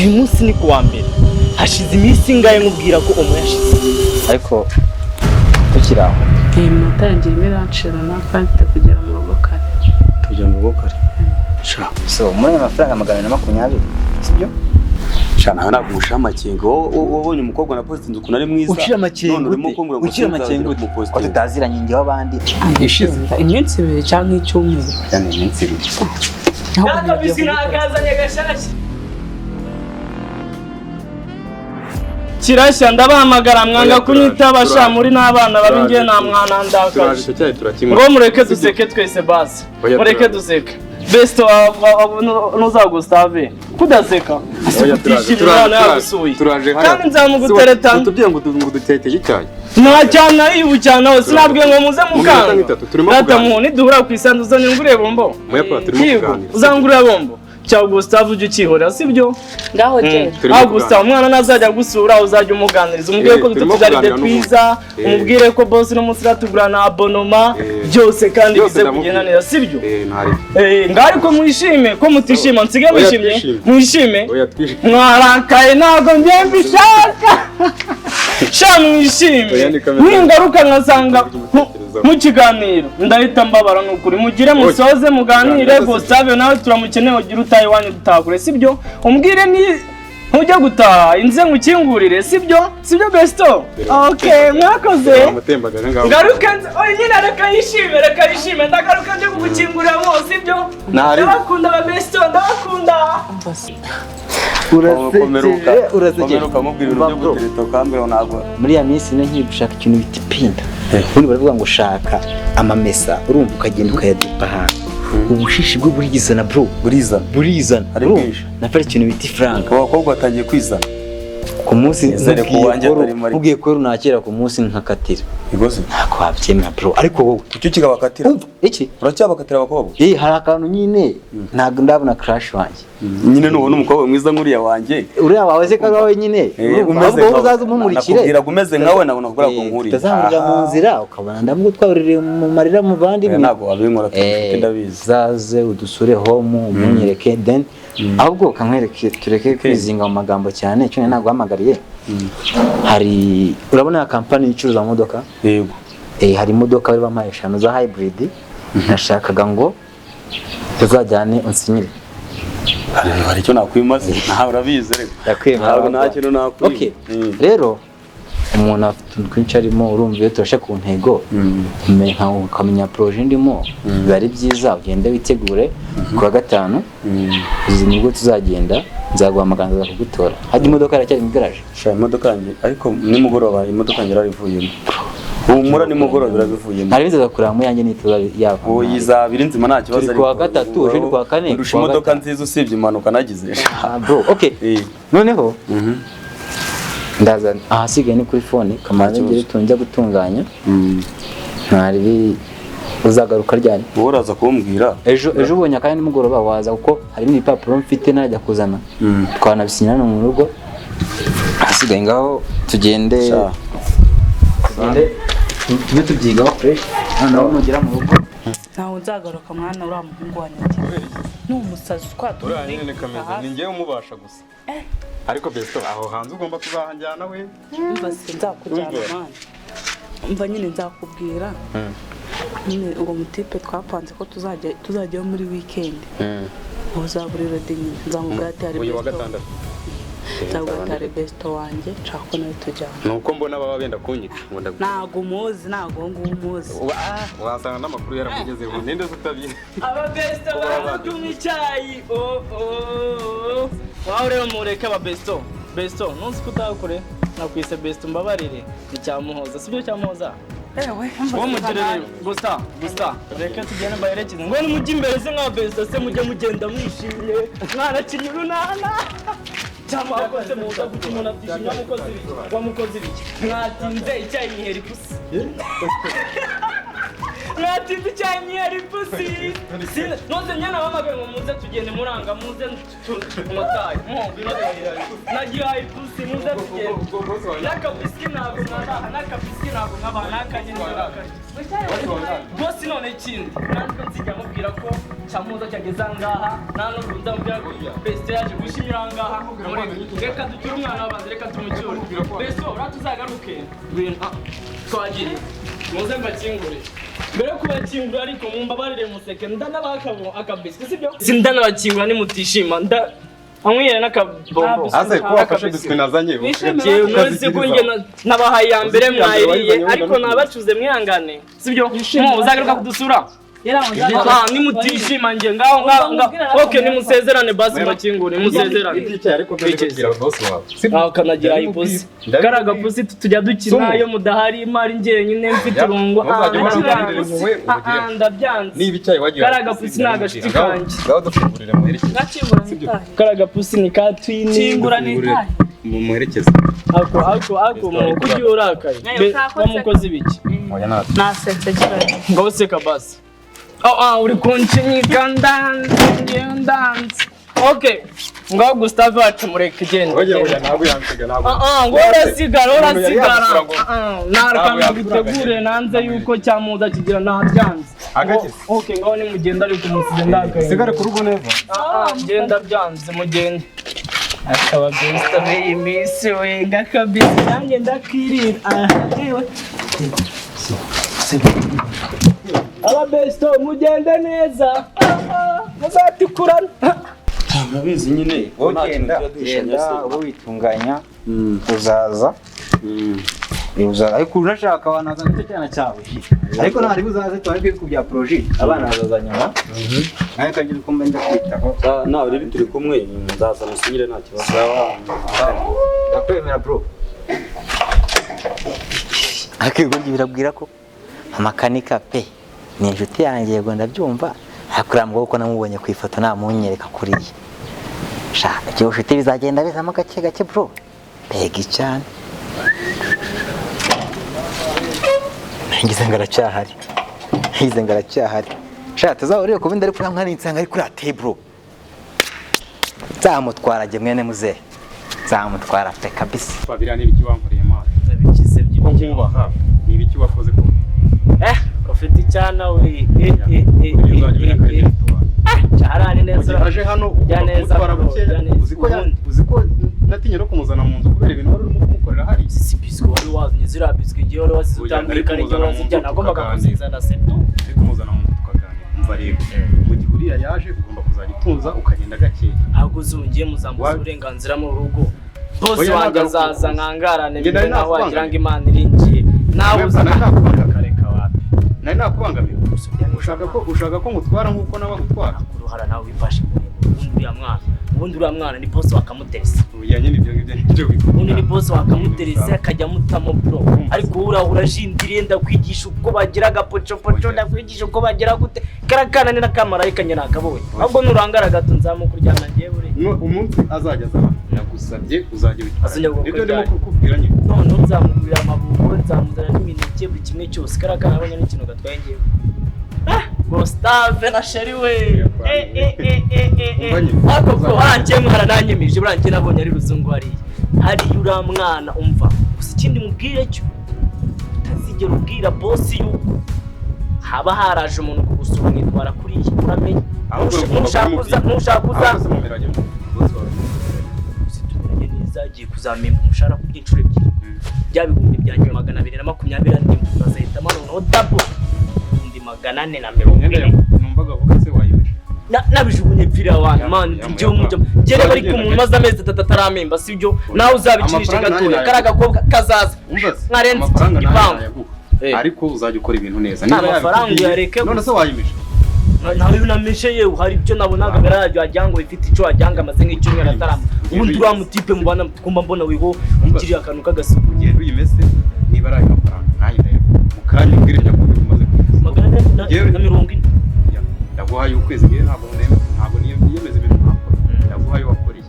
Uyu munsi ni kuwa mbere, hashize iminsi ingahe nkubwira ko omo yashize? Ariko tukiri aho, Iyi minota yanjye irimo iranshirana kandi mfite kugera mu rugo kare. Tujya mu rugo kare, sha. So muri ayo mafaranga 220, sibyo? Sha, nawe ntabwo umushira amakenga. Wowe wabonye umukobwa na postinze ukuntu ari mwiza. Ucira amakenga None urimo ute? kumbwira ngo Ucira amakenga ute? ko kumupostinga. Tutaziranye njyewe abandi. Ishize. Iminsi 2 cyangwa icyumweru. Yani iminsi 2. Ahubwo Nakabisi ngiye kubikora. nakazanye gashyashya kirashya, ndabahamagara mwanga kunyitaba sha, muri n'abana babi, ngiye nta mwana ndakaje. Icyo cyayi turakinywa. Ngo mureke duseke twese basi. Oya, Mureke turaje. duseke. Besto, nuza Gustave kudaseka. Oya, turaje, Utishimye turaje, umwana turaje, yagusuye. Turaje hariya. Kandi nzamugutereta. Utubwiye ngo dutekeye icyayi. Nta cyane ari cyane hose, sinabwiye ngo muze Mu minota mukanga. nk'itatu turimo Rata kuganira. mu niduhura ku isanzu uzanyunguriye bombo. Muyapfa, turimo Yego, kuganira. uzangurira bombo. Cya Gustave ujye ukihorera, sibyo? Ngaho genda. Turimo Aho Gustave, umwana nazajya gusura uzajya umuganiriza, umubwire Eh, ko dufite turimo utujaride kuganira n'ubundi. twiza, Eh. umubwire ko boss n'umunsi iratugura na abonoma Eh. byose kandi Byose bize ndamubwira. kugenda neza, sibyo? Eh, ntari. Eh, ngaho ariko mwishime, ko mutishima nsige Oya, mwishimye? twishime. Mwishime. Oya, twishime. Mwarakaye, ntabwo njye mbishaka sha. Oya, Mwishime. ni kamera. Ningaruka nkasanga Umutekerezaho. mu kiganiro ndahita mbabara. Ni ukuri, mugire musoze muganire. Tuganire. Gustave nawe turamukeneye, ugire utaha iwanyu dutahakure, sibyo? Umbwire ni ntujya gutaha inze ngukingurire, sibyo? Sibyo besto? Okay, mwakoze. Amutembagaje ngaho. Ngaruke nze, oya nyine reka yishime, reka yishime, ndagaruka nje kugukingurira mo, sibyo? Ntari. Ndabakunda ba besto, ndabakunda. Urasekeje, urasekeje. Komeruka mubwira ibintu byo Bro, gutereta ukambwira ngo ntabwo. Muri ya minsi ine nkiri gushaka ikintu bita ipinda, ubundi baravuga ngo shaka amamesa, urumva, ukagenda ukayadipa ahantu, ubushishi bwo burizana, bro. Burizana. Burizana. Ari Urumva? bwinshi. Nafashe ikintu bita ifaranga Abo bakobwa batangiye kwizana. Ku munsi. Nizere ko uwanjye atarimo ariko. Nkubwiye ko nakera ku munsi nkakatira. Igoze. Ntabwo wabyemera, bro, ariko wowe Kuki ukibakatira? Umva iki? Uracyabakatira abakobwa? Eh, hari akantu nyine, ntabwo ndabona crush wanjye. Nyine nubona umukobwa mwiza nk'uriya wanjye. Uriya wawe se ko ari wowe nyine? Eh, Urumva, umeze ahubwo wowe nkawe. uzaze umumurikire. Nakubwira ngo umeze nkawe, nabona kubwira ngo Eh, nkuriye. tutazahurira mu Aha. nzira ukabona ndamugutwarire mu marira muvandimwe. Eh, ntabwo wabinkora, Eh, ndabizi. Uzaze udusure home umunyereke, then ahubwo ukamwereke, tureke kwizinga mu magambo cyane. Icyo nari naguhamagariye, hari, urabona ya kampani icuruza amamodoka? Yego. Eh, hari imodoka bari bampaye eshanu za hybrid, nashakaga ngo tuzajyane unsinyire. Hari icyo nakwimaze? Ntawe urabizi reka. Ndakwemera. Ntabwo nta kintu nakwima. Okay. Rero umuntu afite utuntu twinshi arimo, urumva, iyo turashe ku ntego, ukamenya projet ndimo, biba ari byiza. Ugende witegure ku wa gatanu, uzi nibwo tuzagenda, nzaguhamagara nzaza kugutora. Hajya imodoka iracyari mu igaraje? Sha, imodoka yanjye ariko nimugoroba imodoka yanjye yarabivuyemo. Humura, nimugoroba birabivuyemo. Ntari bizaza kureba mu yanjye nituza yava. Ubu yizaba iri nzima, nta kibazo. Turi kuwa gatatu, ejo ni kuwa kane, Ndusha kuwa imodoka gatanu. nziza usibye impanuka nagize. Ah, bro, okay. Eh. Noneho ndaza, ahasigaye ni kuri phone kamanzi ngere tunjya gutunganya. Ntari uzagaruka ryari? Wowe uraza kumbwira. Ejo, ejo ubonye akanya nimugoroba waza, kuko harimo ibipapuro mfite najya kuzana, twanabisinya hano mu rugo. Ahasigaye ngaho tugende. Sha. Tugende tube tubyigaho fresh, noneho nugera mu rugo. Ntawe nzagaruka mwana, uriya muhungu wanjye ni umusazi utwara. Uriya nyine kameze ni njyewe umubasha gusa, ariko besto, aho hanze ugomba kuzahanjyana we. Umva se, nzakujyana. Umva. Mwana, umva nyine, nzakubwira nyine uwo mutipe twapanze ko tuzajyayo muri weekend, uzaba uri ready nyine, nzamubwira ati hari Uyu wa besto. gatandatu. Nzamubwira ati hari besto wanjye nshaka ko nawe tujyana. Ni uko mbona baba benda kunyica ngo ndagukunda. Ntabwo umuzi, ntabwo uwo nguwo umuzi. Wasanga n'amakuru yaramugezeho, ninde se utabizi? Ababesto baraza kunywa icyayi. Oh, oh, oh. Wawe rero mureke ababesto. Besto, ntuzi ko utakure nakwise besto, mbabarire, ni Cyamuhoza, sibyo Cyamuhoza? Ewe. Wowe mugire gusa gusa, reka tugende mbaherekeze ngo nimujye imbere se nka besto se, mujye mugenda mwishimye mwanakinnye urunana cyangwa wakoze muza guca umuntu abyishimye. Wamukoze ibiki? Wamukoze ibiki? Mwatinze icyayi mwihera ikusi. Mwatinze icyayi mwihera ipusi. Ntuze nyine abamagaye ngo muze tugende muranga muze tumataye. Nagihaye ipusi muze tugende. N'akabiswi ntabwo mwabaha, n'akabiswi ntabwo mwabaha, n'akanye n'akanye. Bosi none ikindi nanjye nzijya mubwira ko cyamuza cyageze aha ngaha, nta n'ubwo nzamubwira ko Besto yaje gushimira aha ngaha. Reka ducyure umwana w'abantu, reka tumucyure. Besto uratuzagaruke twagiye muze mbakingure. Mbere yo kubakingura ariko mumbabarire museke ndanabakabo akabiswi sibyo? Sindanabakingura nimutishima nda anywera n'akabombo. Ase ko wafashe biswi nazanye uzi ko njye nabahaye ya mbere mwayiriye ariko nabacuze mwihangane sibyo? Uzagaruka kudusura nimutishima njye ngaho ngaho. Okay, nimusezerane basi mbakingure musezerane. Ibyicaye ariko byo kubwira boss wawe. Aho kanagira ipusi. Karaga pusi tujya dukina iyo mudahari imari njyenyine mfite irungu. Ndabyanze. Niba icyayi wagiye. Karaga pusi ni agashuti kanjye. Ngaho dufungurire muherekeze. Karaga pusi ni ka twini. Kingura nitahe. Mumuherekeze. Ako ako ako kuki urakaye. Wamukoze ibiki? Oya natwe. Nasetse cyane. Ngaho seka basi. Oh, uri kunshinyika ndanze. Okay, ngaho Gustave wacu mureke genda. Oya oya ntabwo yansiga ntabwo. Ngo urasigara urasigara. Nareka bitegure nanze yuko cyamuza kigira ntabyanze. Okay, ngaho nimugenda ariko musize ndakaye. Sigare ku rugo neza. Genda byanze mugende. Akaba Gustave iyi minsi we ngakabisi nanjye ndakirira. Ewe. Aba Besto mugende neza muzatikurana. Urabizi nyine ugenda genda uba witunganya uzaza uzaza ariko unashaka wanaza nicyo cyana cyawe ariko ntari buzaze tuba ku bya projet abana bazaza nyuma nawe kagira uko mba ndakwitaho. Nawe rero turi kumwe nzaza musinyire nta kibazo. Ndakwemera bro. Ariko ibigo birabwira ko amakanika pe ni inshuti yanjye yego ndabyumva ariko uriya mugabo uko namubonye ku ifoto namunyereka kuriya sha ibyo bushuti bizagenda bizamo gake gake bro mbega icyane ngize ngo aracyahari ngize ngo aracyahari sha tuzahurire ku bindi ariko uriya mwana nsanga ari kuri ate bro nzamutwara jye mwene muzehe nzamutwara pe kabisa. Biriya ni ibiki wankoreye mana ko nkubaha ni ibiki wakoze ko ufite icyana we cyarane neza aje hano ugomba bukeya uzi ko natinye no kumuzana mu nzu kubera ibintu wari urimo kumukorera hari si biswi wari wazanye ziriya biswi igihe wari wasize utambika n'igihe wazijyana nagombaga kuzizana seto ari kumuzana mu nzu tukaganira. Umva rero mu gihe uriya yaje ugomba kuzajya utunza ukagenda gakeya ahubwo uzi muzambuza uburenganzira mu rugo bose wanjye azaza nkangarane mbere naho wagira ngo Imana irinjiye nawe uzakareka wapi nari nakubangamira ushaka ko ngutwara nk'uko nawe agutwara uruhara nawe wifashe ubundi uriya mwana ni boss wakamuteresa ubundi ni boss wakamuteresa akajya amutamo bro ariko wowe urahura urajindiriye ndakwigisha uko bagira agapocopoco ndakwigisha uko bagira gute karakana ni n'akamarayika njye nakabonye ahubwo nurangara gato nzamukuryana njyewe uri umunsi azajya aza nagusabye uzajya witwara nibyo ndimo kukubwira nyine noneho nzamugurira amabungo nzamuzana n'imineke buri kimwe cyose karakana abonye n'ikintu gatwaye njyewe Gustave na Sheri we ariko bro warangiye mwana nanyemeje burangiye nabonye ari ruzungu hariya hariya uriya mwana umva gusa ikindi mubwire cyo utazigera ubwira boss yuko haba haraje umuntu kugusura mwitwara kuriya uramenye ntushaka uza tumeranye neza agiye kuzamemba umushahara ku by'inshuro ebyiri bya bihumbi byanjye 224 bazahitamo noneho double 440. Numvaga avuga se wayibishe nabijugunye pfira wanyu man njye umujya njye reba ariko umuntu maze amezi 3 ataramemba sibyo nawe uzabikinisha gatoya kari agakobwa kazaza nkarenze igipangu ariko uzajya ukora ibintu neza niba amafaranga uyareke none se wayimishe nawe unamishe yewe hari ibyo nabonaga biraryo wagira ngo bifite icyo wagira ngo amaze nk'icyumweru atarama ubundi uriya mutipe mubana twumva mbona wiho ugiriye akantu k'agasuku ugenda uyimese niba ari ayo mafaranga nanjye ndayaguha mu kanya ubwire nyakubahwa umaze 440 ndaguhaye ukwezi ngewe ntabwo ntabwo niyemeza ibintu ntakora ndaguhaye wakoreye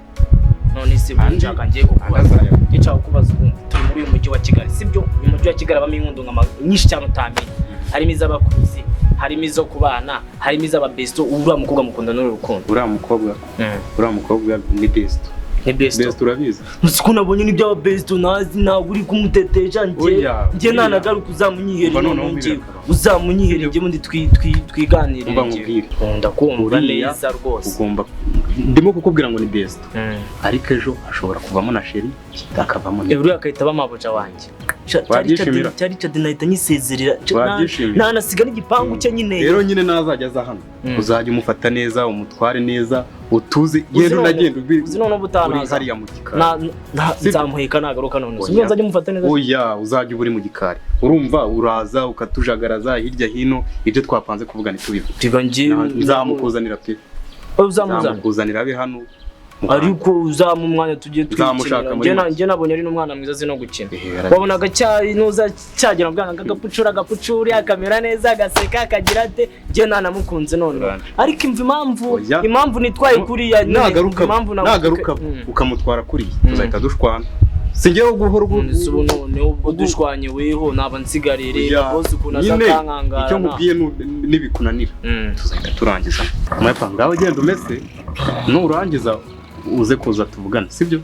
none se nshaka ngiye kukubaza nshaka kukubaza ubundi turi muri uyu mujyi wa Kigali sibyo uyu mujyi wa Kigali habamo inkundo nyinshi cyane utamenya Harimo iz'abakuzi, harimo izo kubana, harimo iz'ababesto. Uriya mukobwa mukunda n'uru rukundo? Uriya mukobwa ni besto. Ni besto. Besto urabizi. Ko nabonye n'iby'ababesto ntazi, ntabwo uri kumutetesha njye. Oya, Njye oya. nanagaruka uzamunyihere. Umva noneho Noneho njye nkubwire akantu. uzamunyihere, njye bundi twiganirire. Umva Njye. nkubwire. Nkunda kumva Uriya neza rwose. Ugomba, ndimo kukubwira ngo ni besto, ariko ejo ashobora kuvamo na chéri, akavamo Eh, uriya akahita aba mabuja wanjye. Wabyishimira? Cya Richard nahita nyisezerera. Wabyishimira? Nanasiga n'igipangu cye nyine. Rero nyine nazajya aza hano, uzajya umufata neza, umutware neza, utuze, genda unagenda Uzi noneho ubutaha uri hariya mu gikari. Na Sibyo? nzamuheka nagaruka none. Oya. Sibyo, nzajya mufata neza. Oya, uzajya uba uri mu gikari, urumva uraza ukatujagaraza hirya hino, ibyo twapanze kuvuga ntitubivuge. Tiga njye Nzamukuzanira pe. Uzamuzana? Nzamukuzanira abe hano. Ariko uzamu umwanya tugiye Nzamushaka twikinira. muri Njye make. njye nabonye ari n'umwana mwiza azi no gukina. Ehe, arabizi. Wabonaga cyari nuza cyagera bwana kagapucura agapucuri akamera neza agaseka akagira ate, njye nanamukunze none. Uranje. Ariko imva impamvu Oya. impamvu nitwaye kuriya nyine, Nagaruka impamvu nagaruka ukamutwara kuriya, tuzahita dushwana, si njyewe guhora Si ubu none ubwo dushwanye weho naba nsigarire Oya, bose ukuntu aza nyine akankangara. icyo nkubwiye nibikunanira tuzahita turangiza. Mwepa ngaho genda umese, nurangiza uze kuza tuvugane, sibyo?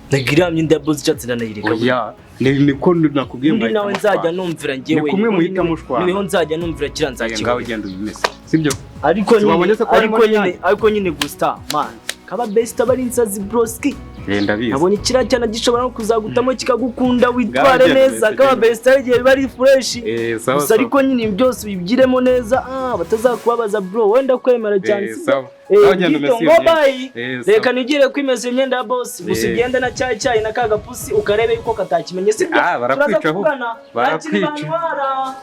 Ntabwo iriya myenda ya boss icyatsi ndanayireka. Oya, niko nakubwiye, Undi muhita nawe nzajya mushwana. numvira njyewe. Ni kumwe muhita mushwana. Niho nzajya numvira kiriya Oya, ngaho nzakibona. genda ubimese, sibyo? Ariko Si nyine wabonye se ko harimo ariko nyine n'inyange? ariko nyine gusta man kaba best aba ari insazi broski. Eh, ndabizi. Nabonye kiriya cyana gishobora no kuzagutamo kikagukunda, witware Ngaho neza. genda Kaba umese. best ari igihe biba ari fresh. Eh, sawa. Gusa Sawa. ariko nyine ibi byose ubigiremo neza, batazakubabaza bro, wenda kwemera cyane. Eh, Sibyo? sawa. Eh, Ngaho genda Gito, umese iyo ngo myenda. bye. Eh, sawa. Reka nigire kwimeza imyenda ya boss gusa. Eh. Ugende na cyayi cyayi na kagapusi ukarebe yuko katakimenye, sibyo? Ah, barakwica Turaza ahubwo. kuvugana. Barakwica. Nta kintu bantwara.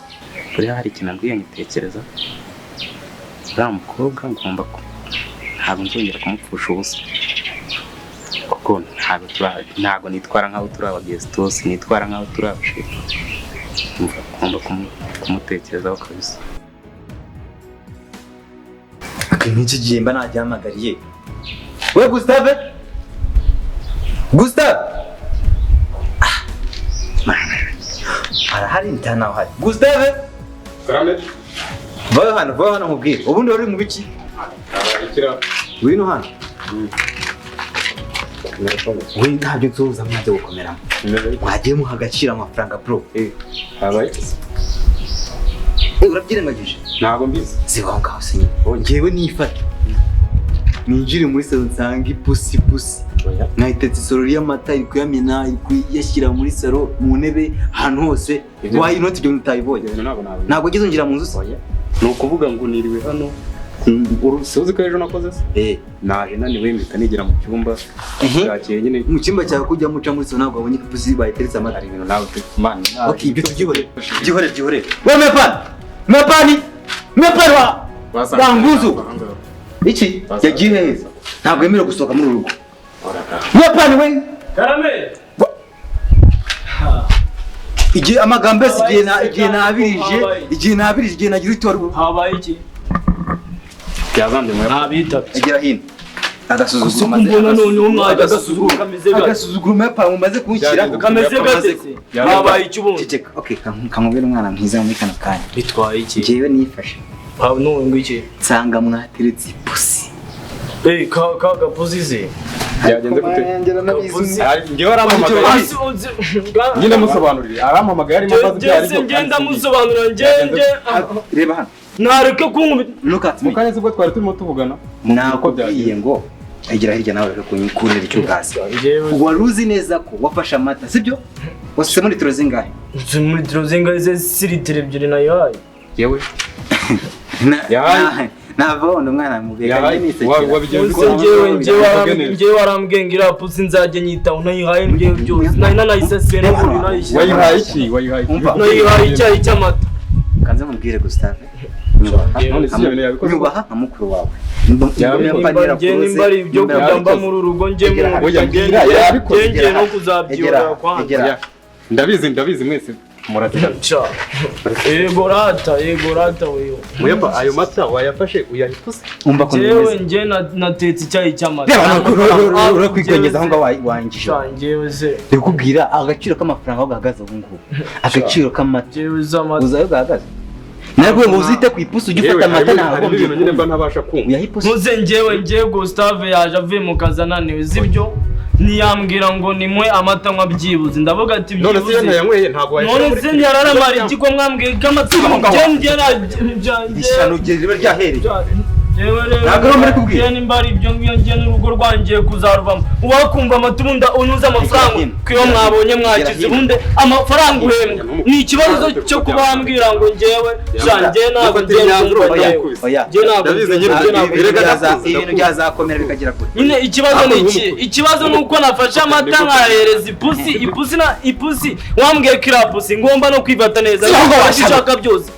Buriya hari ikintu ambwiye ngitekereza, uriya mukobwa ngomba ku ntabwo nzongera kumupfusha ubusa, kuko ntabwo nitwara nk'aho turi ababestos, nitwara nk'aho turi abachéri. Umva, ngomba kumutekerezaho kabisa. Nk'iki gihe mba nagihamagariye we Gustave, Gustave. Ah, man. Arahari ntanaho hari Gustave. Karame. Vayo hano, vayo hano nkubwire. Ubundi wari uri mu biki? Ngwino hano we, ntabyo nsuhuza mwanze gukomeramo, mwagiye muha agaciro amafaranga bro. Habaye? Eh, urabyirengagije? Ntabwo mbizi. Ziba aho ngaho se nyine. Njyewe nifata ninjire muri salo nsanga ipusi pusi nkahitetse isorori y'amata, iri kuyamena, iri kuyashyira muri salo, mu ntebe, ahantu hose. Why not? Ibyo bintu utayibonye? Ibyo bintu ntabwo nabimenya. Ntabwo ugeze unjira mu nzu se? Ni ukuvuga ngo niriwe hano, uzi ko ejo nakoze se? Eh. Naje naniwe mpita nigira mu cyumba. Bwakeye nyine. Mu cyumba cyawe kujya muca muri salo, ntabwo wabonye ko ipusi bayiteretse amata? Hari ibintu nawe pe man. Okay, ibyo tubyihorere, byihorere, byihorere. We mepani, mepani, mepani wa wanguzu iki yagiye heza, ntabwo yemerewe gusohoka muri uru rugo, mepani we. Karame. Igihe amagambo yose, igihe na igihe nabirije, igihe nabirije, igihe nagira icyo wari Habaye iki? Byazambye mu Ntabitabye. Egera hino. Agasuzuguro Gusa umaze umbona noneho mwajya agasuzuguro kameze gate? Agasuzuguro mepani mumaze kunshyira. Kameze gate se? Habaye iki ubundi? Ceceka. Okay, kamubwire umwana mwiza muri kano kanya. Bitwaye iki? Njyewe nifashe Hawe none ngo iki? Nsanga mwateretse ipusi. Eh, ka gapusi se. Byagenze gute? Gapusi. Njyewe arampamagaye. Asi uzi Nyine musobanurire, arampamagaye arimo abaza ibyo ari Njye byo. ngenda musobanura njye njye Reba hano. Nareke kunkubita. Look at me. Mu kanya sibwo twari turimo tuvugana. Nakubwiye ngo egera hirya nawe rero kunkurira icyo utazi. Njyewe Wari uzi neza ko wafashe amata, sibyo? Wasutse muri litiro zingahe? Nzi muri litiro zingahe ze? Si litiro 2 nayihaye. Yewe. Yahaye. Yahaye. Ntabwo umwana mubeka. Yahaye. Wabigenza Uzi njyewe njyewe Wabigenza. njyewe warambwiye ngo iriya pusi nzajya nyitaho, nayihaye njyewe byose, nari nanayisasiye n'ubundi nayishyize. Wayihaye iki? Wayihaye iki? Umva. Nayihaye icyayi cy'amata. Kanze mubwire Gustave. Nyubaha. None si ibyo bintu yabikoze? Nyubaha nka mukuru wawe. Yabikoze. Njye nimba ari ibyo kujya mba muri uru rugo njye mu Oya, mbwira, yabikoze. njye no kuzabyihorera kwanza. Egera. Ndabizi, ndabizi, mwese murazirana. Ca. Yego rata, yego rata wewe. Muyepa, ayo mata wayafashe uyahita? Umva ko Njyewe bimeze. njye natetse icyayi cy'amata. Reba, urakwigongeza aho ngaho wangije. Ca njyewe se. Ndikubwira agaciro k'amafaranga aho gahagaze ubu ngubu. Agaciro k'amata. Njyewe z'amata. Uzi aho gahagaze? Nawe ngo uzite ku ipusi ujye ufata amata ntabwo ibintu nyine mba ntabasha kumva. Muze njyewe Gustave yaje avuye mu kazi ananiwe, sibyo? Ntiyambwira ngo nimwe amata nywa byibuze, ndavuga ati None se iyo ntayanyweye ntabwo wayashyira none muri se ntiyararamara iki ko mwambwiye ko amata Ishyano riba ryahereye. Ntabwo muri kubwira nimba ari ibyo ngibyo njye n'urugo rwangiye kuzaruvamo. Uwakumva amata ubundi unyuze amafaranga ko iyo mwabonye mwakize ubundi amafaranga uhembwa ni ikibazo cyo kubambwira ngo njyewe njye ntabwo ngiye kumva njyewe. Ibintu byazakomera bikagera kure. Nyine ikibazo ni iki? Ikibazo ni uko nafashe amata nkahereza ipusi, ipusi na ipusi wambwiye ko iriya pusi ngomba no kwifata neza ibyo ushaka byose.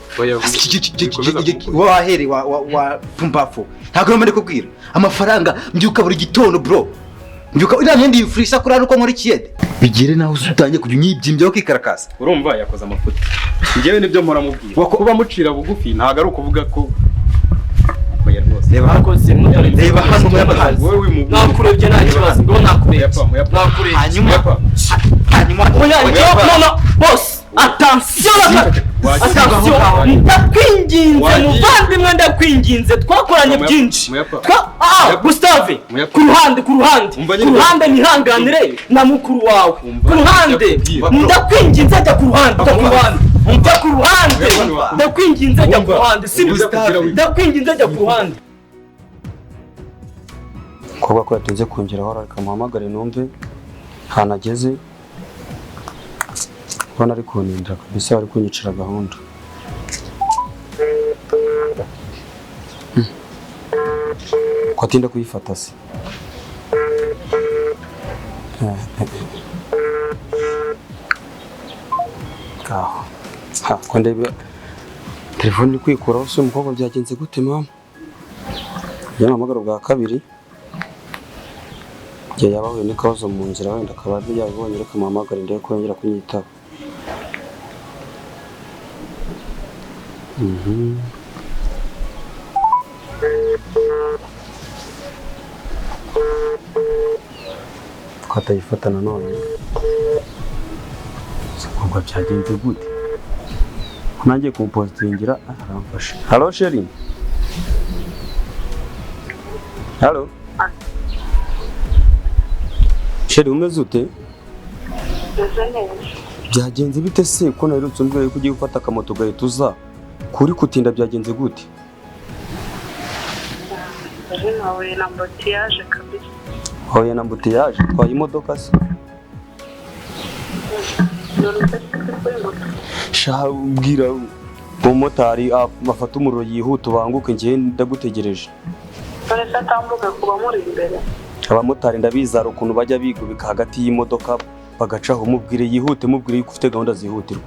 Wahereye wa pumbafu ntabwo urimo kubwira amafaranga mbyuka buri gitondo bro, mbyuka iriya myenda yifurisha kuri hano uko nkora ikiyede bigere naho utangiye kujya unyibyimbyaho ukikarakasa. Urumva yakoze amafuti, njyewe nibyo mpora mubwira kuba mucira bugufi ntabwo ari ukuvuga ko reba hano muri amazi nakurebye nta kibazo ngo nakurebye hanyuma hanyuma boss attention attention ndakwinginze muvandimwe ndakwinginze twakoranye byinshi Gustave ku ruhande ku ruhande ku ruhande nihanganire na mukuru wawe ku ruhande ndakwinginze jya ku ruhande jya ku ruhande jya ku ruhande ndakwinginze jya ku ruhande ndakwinginze jya ku ruhande. Umukobwa ko yatinze kongeraho reka muhamagare numve ahantu ageze, ubona ari kunindira kabisa ari kunyicira gahunda. Ko atinda kuyifata se? Aho ko ndebe telefone iri kwikuraho se umukobwa byagenze gute mama? Yamuhamagara bwa kabiri igihe yaba ahuye n'ikabazo mu nzira wenda akaba yabibonye reka muhamagare ndebe ko yongera kunyitaba. Ko atayifata nanone umukobwa byagenze gute? Nanjye kumupositingira aramfasha. Halo Sheri. Halo Sheri, umeze ute? Byagenze bite se ko naherutse umbwira ko ugiye gufata akamoto ugahita uza kuri kutinda byagenze gute? Nahuye na mbutiyaje kabisa. Wahuye na mbutiyaje? Twaye imodoka se? Sha ubwira umumotari afata umuriro yihuta ubanguke njye ndagutegereje. None atambuka kuba muri imbere. Abamotari ndabizara ukuntu bajya bigubika hagati y'imodoka bagacaho, mubwire yihute, mubwire yuko ufite gahunda zihutirwa.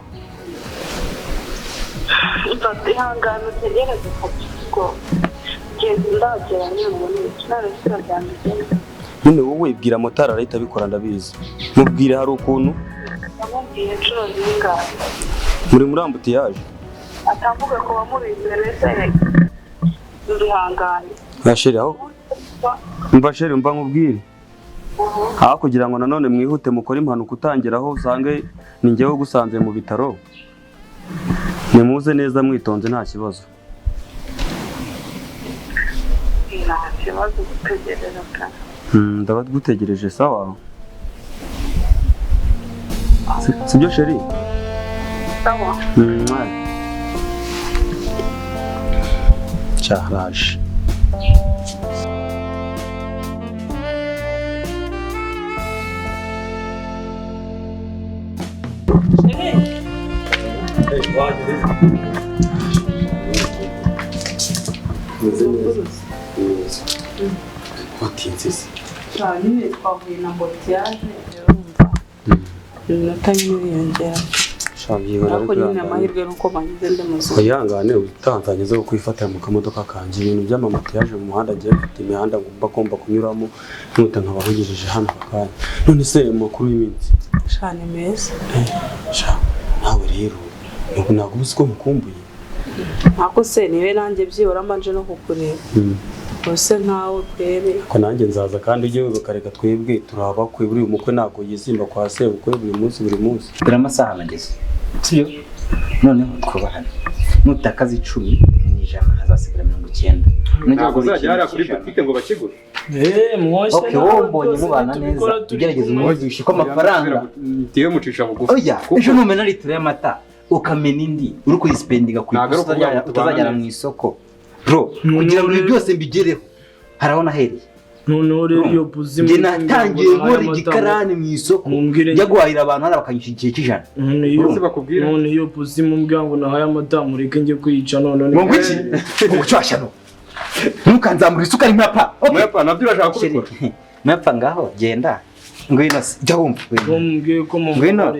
Ihangane utegereze kuko ndagera nyine wowe bwira motari arahita abikora ndabizi. Mubwire hari ukuntu namubwiye inshuro zingahe muri muri ambutiyaje atambuka kuba muri imbere se ndihangane. Sheri aho mva Sheri mva nkubwire aho kugira ngo nanone mwihute mukore impanuka utangiraho usange ni njyewe ugusanze mu bitaro, nimuze neza mwitonze nta kibazo. Nta kibazo gutegereza pe. Ndaba gutegereje sawa. Sibyo Sheri? Sawa. Cyaraje. Watinze se? Nyine twahuye na mbutiyaje urumva iminota nyine iriyongera. Ariko nyine amahirwe ni uko bangize ndi muzima. Wihangane utanzanye zo kwifatira mu kamodoka kanjye ibintu by'amamutiyaje mu muhanda agiye mfite imihanda ngomba ngomba kunyuramo nkuta nkabahugejeje hano aka kanya. None se amakuru y'iminsi? Sha ni meza. Sha nawe rero ntabwo uzi ko nkukumbuye. Ntako se niwe nanjye byibura mbanje no kukureba. Ubuse nkawe kwere. Ko nanjye nzaza kandi ujye wibuka twebwe turabakwe buri umukwe ntabwo yizimba kwa sebukwe buri munsi buri munsi. Dore amasaha nageze. Sibyo? Noneho twubahane. Nutakaza 10 mu ijana hazasigara 90. Ntabwo uzajya hariya kuri butike ngo bakigure. Mwoshye. Okay, wowe mbonye mubana neza, ugerageza umwigishe ko amafaranga ntiwe mucisha bugufi. Oya, ejo numena litiro y'amata ukamena indi uri kuyisipendinga ku utazajyana mu isoko. Bro, kugira ngo ibi byose mbigereho hari aho nahereye. Noneho rero iyo pusi njye natangiye nkora igikarani mu isoko njya guhahira abantu hariya bakanyishyura igihe cy'ijana. None iyo pusi mumbwira ngo nahaye amata mureke njye kwica none. Ngo iki? Ngo cyasha no. Ntukanzamura isukari mpapa. Muyapa nabyo urashaka kubikora. Muyapa ngaho genda. Ngwino jya wumva. Mumbwiye ko ngwino.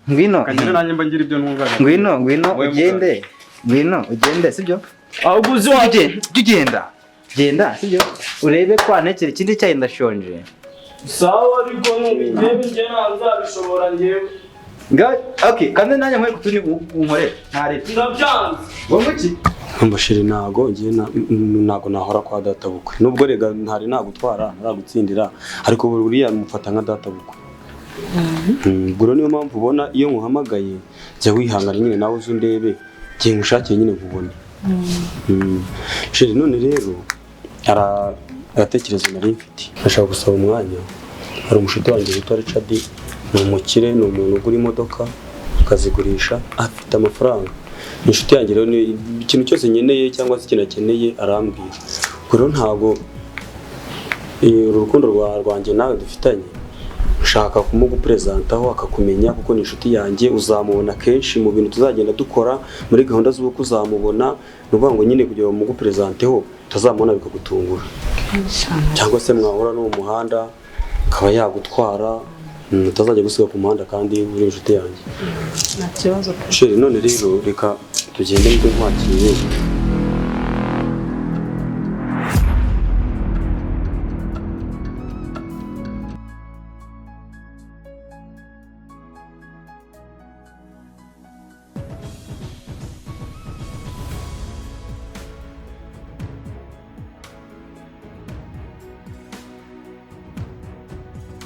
Ngwino. Kanyana nanjye mba ngira ibyo ntunganya. Ngwino ngwino ugende. Ngwino ugende sibyo? Ahubwo uzi ugenda. Ugenda. Genda sibyo? Urebe ko antekera ikindi cyayi ndashonje. Sawa ariko nubigebe njye nzabishobora njyewe. Okay, kandi nanjye nkwiye kutuni unkorere. Ntare. Ndabyanze. Ngo iki? Mbashiri ntago ngiye ntago nahora kwa data bukwe. Nubwo rega ntari nagutwara naragutsindira ariko buriya mufata nka data bukwe. Ubwo niyo mpamvu ubona iyo nkuhamagaye jya wihangana nyine nawe uze undebe gihe nkushakiye nyine nkubone. Sheri none rero aratekereza nari mfite. Ndashaka gusaba umwanya. Hari umushuti wanjye witwa Richard, ni umukire, ni umuntu ugura imodoka akazigurisha, afite amafaranga. Inshuti yanjye rero ikintu cyose nkeneye cyangwa se ikintu akeneye arambwira. Ubwo rero ntabwo urukundo rwanjye nawe dufitanye nshaka kumugupresentaho akakumenya kuko ni inshuti yanjye, uzamubona kenshi mu bintu tuzagenda dukora muri gahunda z'ubukwe uzamubona, ni ukuvuga ngo nyine kugira ngo mugupresenteho utazamubona bikagutungura. Cyangwa se mwahura no mu muhanda akaba yagutwara, utazajya gusiga ku muhanda kandi uri inshuti yanjye. Nta kibazo. Sheri none rero reka tugende mbe nkwakiriye